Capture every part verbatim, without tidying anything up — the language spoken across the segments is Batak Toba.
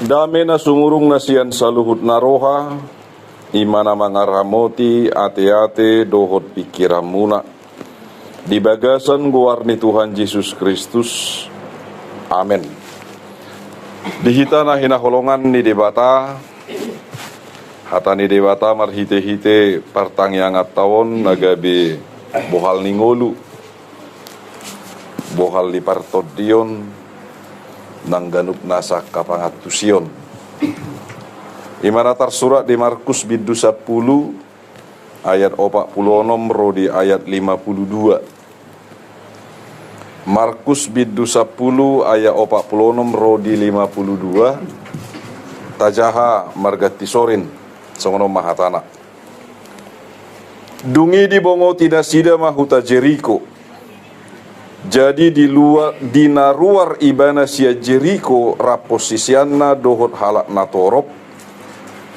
Dame na sumurung na sian saluhut na roha, i ma na mangaramoti ateate dohot pingkiranmuna. Di bagasan goar ni Tuhan Jesus Kristus. Amen. Di hita na hinaholongan ni Debata, hata ni Debata marhitehite partangianganta on na gabe bohal ni ngolu, bohal ni partondion, nang ganup nasa angka pangantusion. I ma na tarsurat di Markus bindu sampulu ayat opat pulu onom ro di ayat lima pulu dua. Markus bindu sampulu ayat opat pulu onom ro di lima pulu dua. Tajaha marganti sorin. Songon on ma hatana. Dung i dibongoti nasida ma huta Jeriko. Jadi di luar, di na ruar ibana sian Jeriko rap sisianna dohot halak na torop.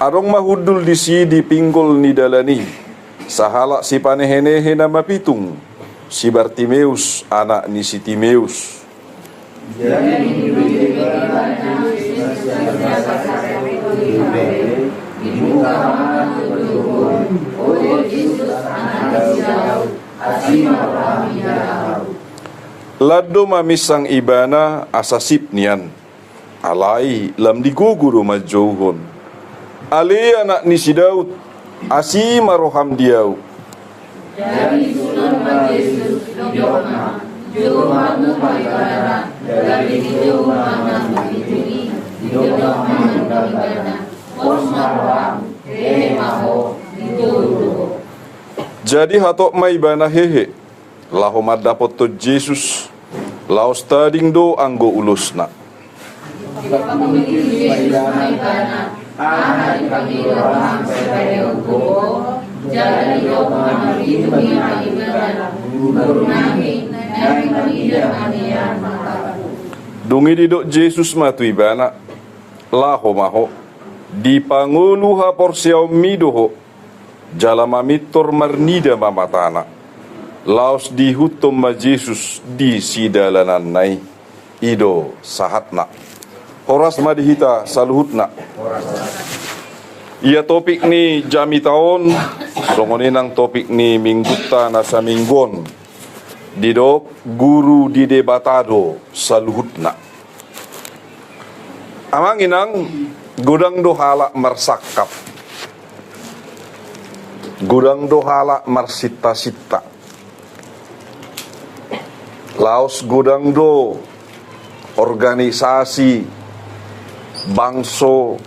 Adong ma hundul disi di pinggol ni dalan i sahalak sipanehenehe na mapitung, si Bartimeus anak ni si Timeus. Jadi dung i didok Jesus, dibuka ma tutu, "O Jesus, anak ni si Daud, asi ma roham di ahu." Lan do maminsang ibana asa sip nian. Alai lam digogo do manjouhon, "Ale anak ni si Daud, asi ma roham di ahu." Jadi disuhon ma Jesus, didok ma, "Jou hamu ma ibana." Gabe dijou ma na mapitung i, didok ma nang ibana, "Pos ma roham, hehe ma ho." Dijou do ho. Jadi hatop ma ibana hehe, laho mandapothon Jesus, laos tading do anggo ulosna. Dung i didok Jesus ma tu ibana, "Laho ma ho, dipangolu haporseaonmi do ho." Jala mamintor marnida ma matana. Laos diihuthon ma Jesus di sidalananna i. I do sahatna. Horas ma di hita saluhutna. Ia topik ni jamita on, songon i nang topik ni minggunta na saminggu on. Didok guru di Debata do saluhutna. Amang inang, godang do halak marsangkap. Godang do halak marsinta-sinta. Laos godang do organisasi, bangso,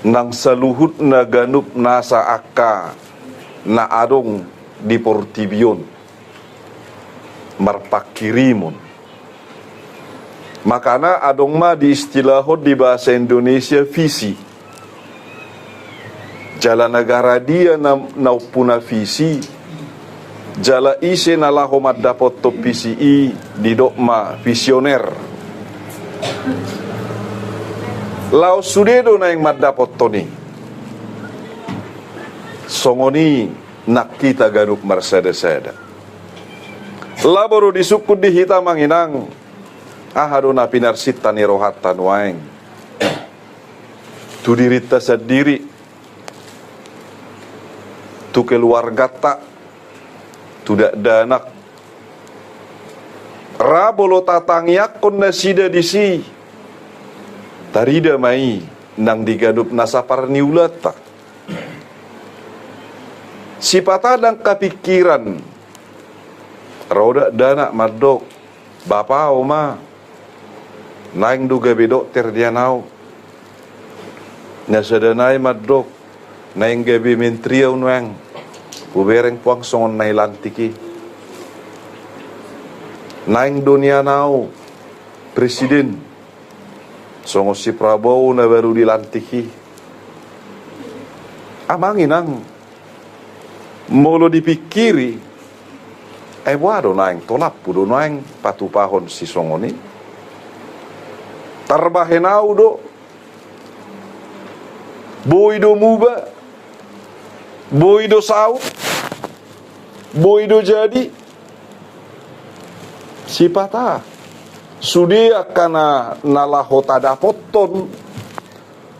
nang saluhutna ganup nasa angka na adong di portibi on marpangkirimon. Makana adong ma diistilahon di bahasa Indonesia visi. Jala negara dia na, na umpuna visi, jala ise na laho mandapothon visi i didok ma visioner. Laos sude do naeng mandapothon i. Songon i nang hita ganup marsada-sada. Labo do disungkun di hita amang inang, aha do na pinarsinta ni rohanta nuaeng. Tu dirinta sandiri, tu keluarganta, tu dakdanak. Ra molo tatangiangkon nasida disi, tarida ma i nang di ganup nasa parniulanta. Sipata ndang kapingkiran, ro dakdanak mandok, "Bapa, oma, naeng do gabe dokter nian ahu." Na sada nai mandok, "Naeng gabe menteri ahu nuaeng, hubereng puang songon na nilantik i. Naeng do nian ahu presiden, songon si Prabowo na baru dilantik i." Amang inang, molo dipingkiri, ai boha do naeng, tolaphu do naeng patupahon sisongon i. Tarbahen ahu do, boi do muba, boi do saut, boi do jadi. Sipata sude angka na, na laho tadapothon,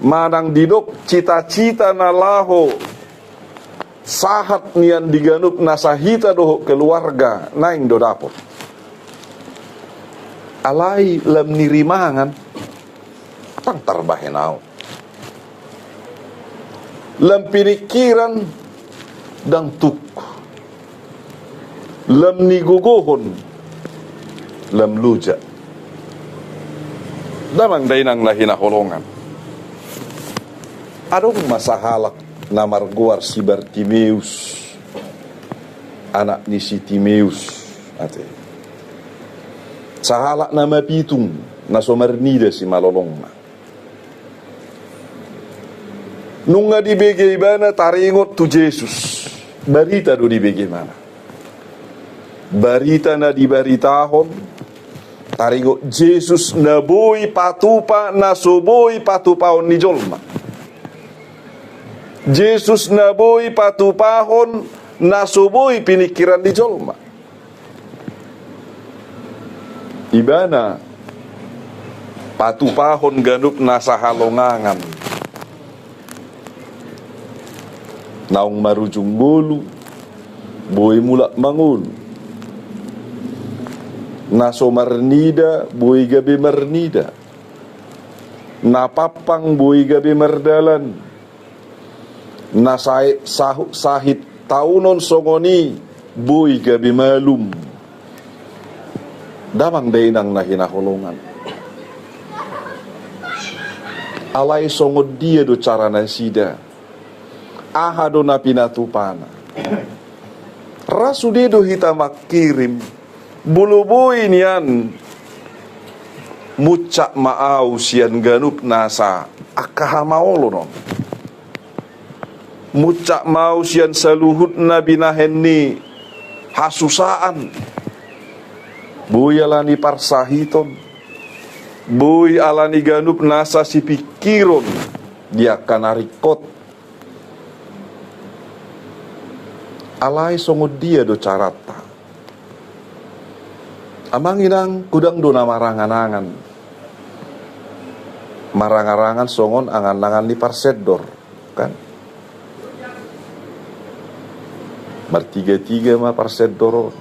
manang didok cita-cita na laho sahat nian di ganup nasa hita dohot keluarga, naeng do dapot. Alai lam ni rimangan, ndang tarbahen au. Lam piningkiran, ndang tuk. Lam ni gogohon, lam loja. Damang dainang na hinaholongan. Adong ma sahalak na margoar si Bartimeus, anak ni si Timeus, ate. Sahalak na mapitung, na so marnida simalolongna. Nunga dibege ibana taringot tu Jesus. Barita do dibege ibana. Barita na dibaritahon, taringot Jesus na boi patupa na so boi patupaon ni jolma. Jesus na boi patupahon na so boi piningkiran ni jolma. Ibana patupahon ganup nasa halongangan. Naung marujung ngolu, boi mulak mangolu. Na so marnida, boi gabe marnida. Na pampang, boi gabe mardalan. Na sae-, sahu-, sahit taonon songon i, boi gabe malum. Damang dainang na hinaholongan. Alai songon dia do cara nasida? Aha do na pinatupana? Ra sude do hita mangkirim. Molo boi nian, muncak ma au sian ganup nasa angka hamaolon on. Muncak ma au sian saluhutna binahen ni hasusaan. Boi ala ni parsahiton. Boi ala ni ganup nasa sipingkiron di angka na ringkot. Alai songon dia do caranta? Amang inang, godang do na marangan-angan. Marangan-angan songon angan-angan ni parsendor, kan? Martiga-tiga ma parsendor on.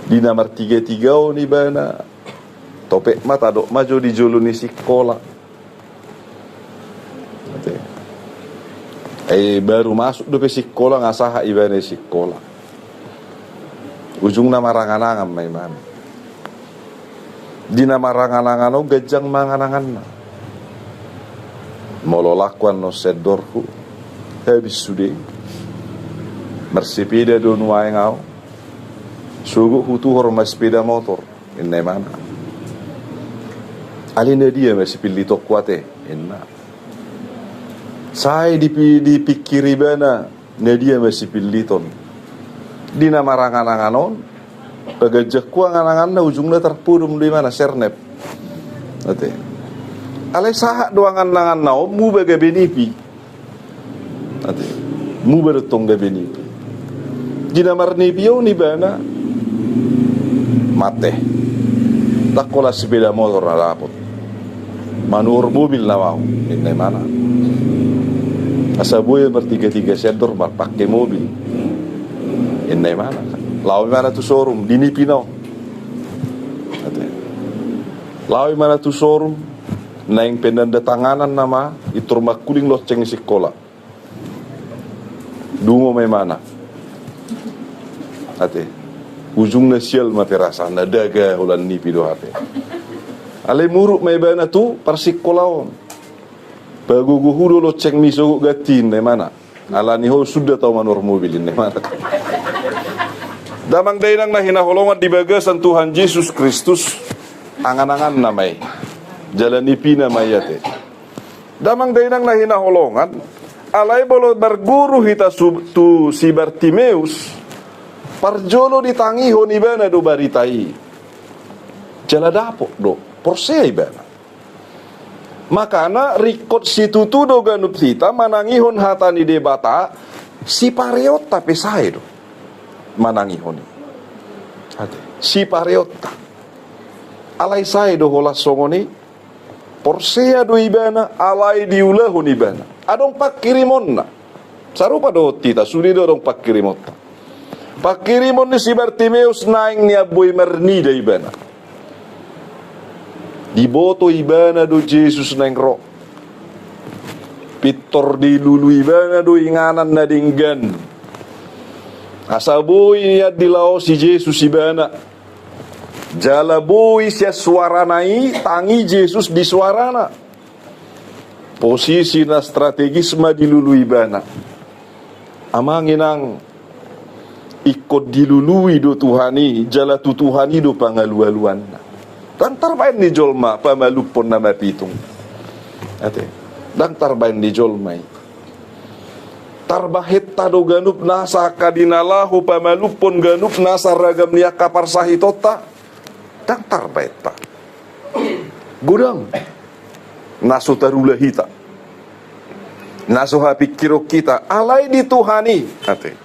Di na martiga-tiga on ibana, topet ma tadok ma jo di jolo ni sikola. Ate. Eh, baru masuk dope sikola, nga sahat ibana sikola. Ujungna marangan-angan ma ibana. Di na marangan-angan on ganjang ma angan-anganna. Molo laku annon sendorhu, habis sude. Marsepeda do nuaeng au. Sogot hutuhor ma sepeda motor. Inna imana. Alai na dia ma sipillitonku ate, inna. Sae dipi-, dipingkiri ibana, na dia ma sipilliton. Di na marangan-angan on, paganjanghu angan-anganna, ujungna tarpodom do imana, sernep. Ate. Alai sahat do angan-anganna on, muba gabe nipi. Ate, muba do tong gabe nipi. Di na marnipi on ibana mate. Ndang holan sepeda motor na dapot. Manuhor mobil nama au, inna imana. Asa boi martiga-tiga sendor marpake mobil, inna imana. Laho imana tu sorum, di nipina on. Ate. Laho imana tu sorum, naeng penanda tanganan nama, intor mangkuling lonceng sikola. Dungo ma imana. Ate. Ujungna sial ma perasaanna, dang holan nipi do hape. Alai muruk ma ibana tu parsikolaon. Pagogohu do loncengmi sogot ganti, inna imana. Alani ho suda tau manuhor mobil, inna imana. Damang dainang na hinaholongan di bagasan Tuhan Jesus Kristus, angan-anganna ma i. Jala nipina ma i ate. Damang dainang na hinaholongan, alai molo marguru hita su-, tu si Bartimeus, parjolo ditangihon ibana do barita i. Jala dapot do, porsea ibana. Makana ringkot situtu do ganup hita manangihon hata ni Debata, sipareonta pe sae do manangihon i. Ate, sipareonta. Alai sae do holan songon i, Porsea do ibana, alai diulahon ibana. Adong pangkirimonna. Sarupa dohot hita, sude do adong pangkirimonta. Pangkirimon ni si Bartimeus naeng nian boi marnida ibana. Diboto ibana do Jesus naeng ro. Pintor dilului ibana do inganan na denggan. Asa boi nian dilaosi Jesus ibana. Jala boi sian suarana i, tangi Jesus di suarana. Posisi na strategis ma dilului ibana. Amang inang, ingkon dilului do Tuhan i, jala tu Tuhan i do pangalualuanna. Ndang tarbaen ni jolma pamalumhon na mapitung. Ate, ndang tarbaen ni jolma i. Tarbahenta do ganup nasa angka di na laho pamalumhon ganup nasa ragam ni angka parsahitonta. Ndang tarbahenta. Godang na so tarula hita, na so hapingkiron hita, alai di Tuhan i, ate.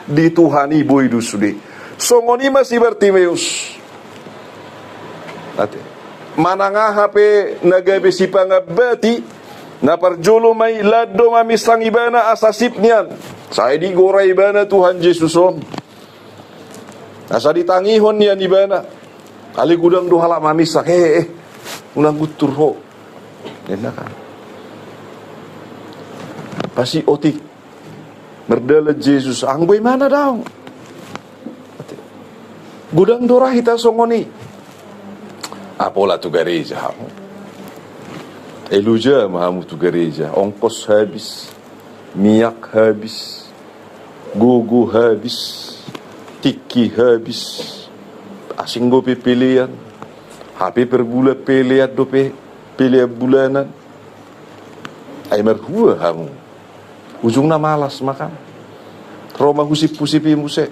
Di Tuhan i boi do sude. Songon i ma si Bartimeus. Ate. Manang aha pe na gabe sipangambati, na parjolo ma i, lan do maminsang ibana asa sip nian. Sai digora ibana Tuhan Jesus on. Asa ditangihon nian ibana. Alai godang do halak maminsang, eh, eh, unang guntur ho. Ninna kan. Pasti otik. Mardalan Jesus, anggo imana daong. Godang do ra hita songon i. Apola tu gareja hamu. Eluja ma hamu tu gareja, ongkos habis, miak habis, gogo habis, tingki habis, asing dope pelean, hape per bulan pelean dope, pelean bulanan. Ai marhua hamu. Ujungna malas ma kan. Ro ma husip-husip i muse.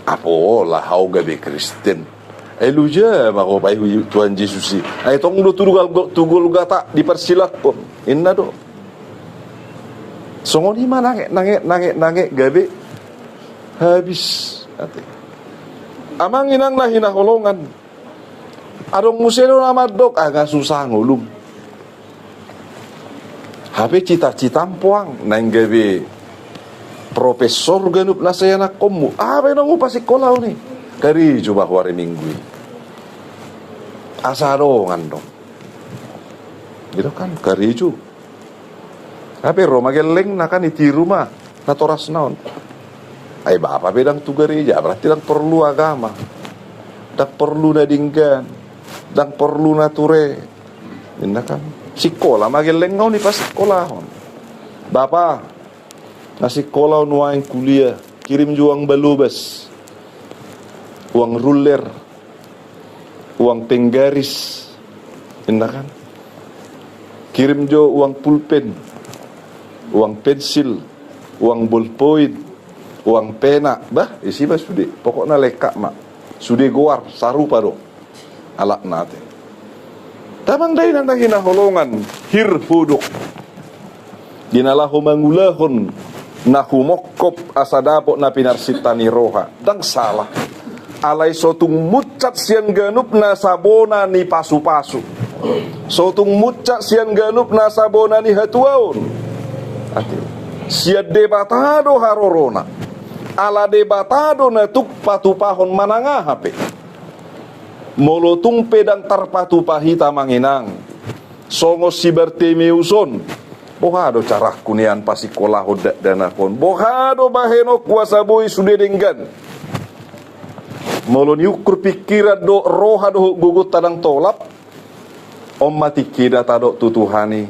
Apola ho gabe Kristen. Eluja ma ho paihut Tuhan Jesus i. Ai tong do tu Gol-, tu Golgata diparsilangkon. Inna do. Songon i ma nange, nange, nange, nange gabe habis. Ate. Amang inang na hinaholongan. Adong muse do na mandok, ah, nga susah ngolum. Hape cita-citam poang, naeng gabe profesor ganup nasa ianakkonmu. Aha pe naung hupasingkolahon i? Karejo ma ho ari Minggu i. Asa adong, adong. Gitu kan, karejo. Hape ro ma gellengna kan, ditiru ma natorasna on. Ai bapa pe ndang tu gareja, berarti ndang porlu agama. Ndang porlu na denggan, ndang porlu na ture. Inna kan. Sikola ma gellengna on, dipasingkolahon. Bapa, na sikola on nuaeng kuliah, kirim jo uang balobas, uang ruler, uang penggaris, inna kan. Kirim jo uang pulpen, uang pensil, uang bolpoin, uang pena. Bah, isi ma sude. Pokokna lengkap ma. Sude goar, sarupa do. Alak nate. Damang dainang na hinaholongan, hir huduk. Di na laho mangulahon na humongkop asa dapot na pinarsinta ni roha. Ndang sala. Alai so tung munsat sian ganup nasa bona ni pasupasu. So tung munsat sian ganup nasa bona ni hatuaon. Ate. Sian Debata do harorona. Ala Debata do na tuk patupahon manang aha pe. Molo tung pe ndang tarpatupa hita manginang, songon si Bartimeus on, boha do carangku nian pasingkolahon dakdanak on? Boha do bahenonku asa boi sude denggan? Molo niukur pingkiran dohot roha dohot gogonta ndang tolap, on ma tingkina tadok tu Tuhan i,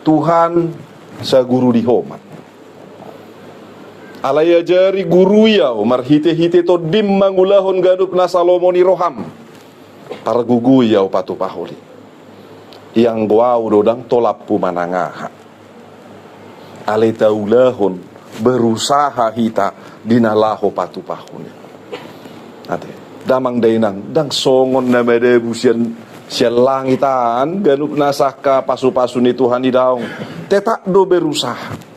Tuhan, saguru di Ho ma. Alai ajari, gurui ahu marhitehite Tondim mangulahon ganup nasa lomo ni roham. Pargogoi ahu patupahon i. Ianggo ahu do ndang tolaphu manang aha. Alai taulahon, berusaha hita di na laho patupahon i. Ate, damang dainang, ndang songon na madabu sian, sian langit an ganup nasa angka pasupasu ni Tuhan i daong. Tetap do berusaha.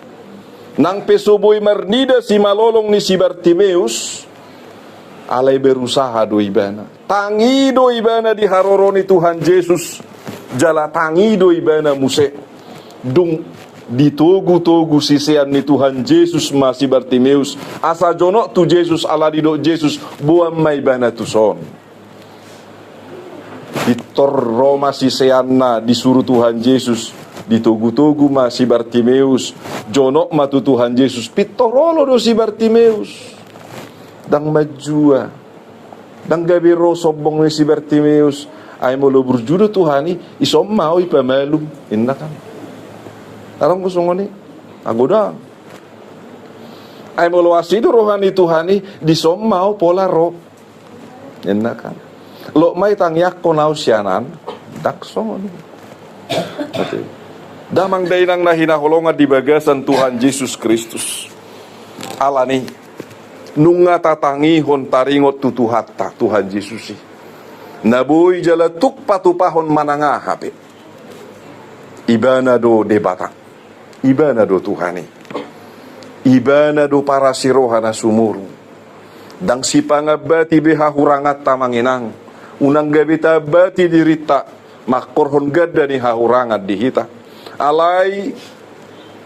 Nang pe so boi marnida simalolong ni si Bartimeus, alai berusaha do ibana. Tangi do ibana di haroro ni Tuhan Jesus. jala tangi do ibana muse. Dung ditogu-togu sisean ni Tuhan Jesus ma si Bartimeus asa jonok tu Jesus, ala didok Jesus, boan ma ibana tuson. Pintor ro ma siseanna disuru Tuhan Jesus, ditogu-togu ma si Bartimeus, jonok ma tu Tuhan Jesus, pintor olo do si Bartimeus. Ndang manjua, ndang gabe ro sombong ni si Bartimeus. Ai molo burju do Tuhan i, dison ma ho dipamalum, inna kan. Adong do songon i? Godang. Ai molo asi do roha ni Tuhan i, dison ma ho pola ro, inna kan. Lot ma i tangiangkon ahu sian an? Ndang songon i. Oke. Damang dainang na hinaholongan di bagasan Tuhan Jesus Kristus. Alani, nunga tatangihon taringot tu Tuhanta, Tuhan Jesus i, na boi jala tuk patupahon manang aha pe. Ibana do Debata. Ibana do Tuhan i. Ibana do parasi roha na sumurung. Ndang sipangambati be hahuranganta, amang inang. Unang gabe taambati dirinta mangkorhon ganda ni hahurangan di hita. Alai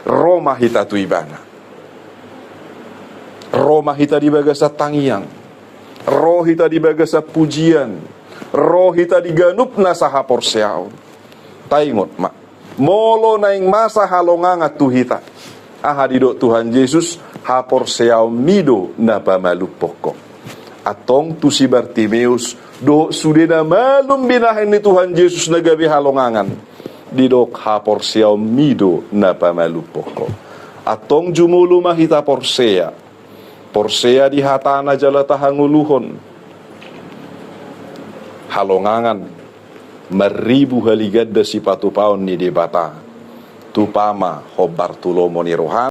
ro ma hita tu ibana. Ro ma hita di bagasan tangiang. Ro hita di bagasan pujian. Ro hita di ganup nasa haporseaon. Taingot ma, molo naeng masa halongangan tu hita, aha didok Tuhan Jesus? Haporseaonmi do na pamalumhon ho. Antong tu si Bartimeus dohot sude na malum binahen ni Tuhan Jesus na gabe halongangan, didok haporseaonmi do na pamalumhon ho. Antong jumolo ma hita porsea. Porsea di hatana jala tahangoluhon. Halongangan marribu hali ganda sipatupaon ni Debata. Tupa ma hombar tu lomo ni rohana.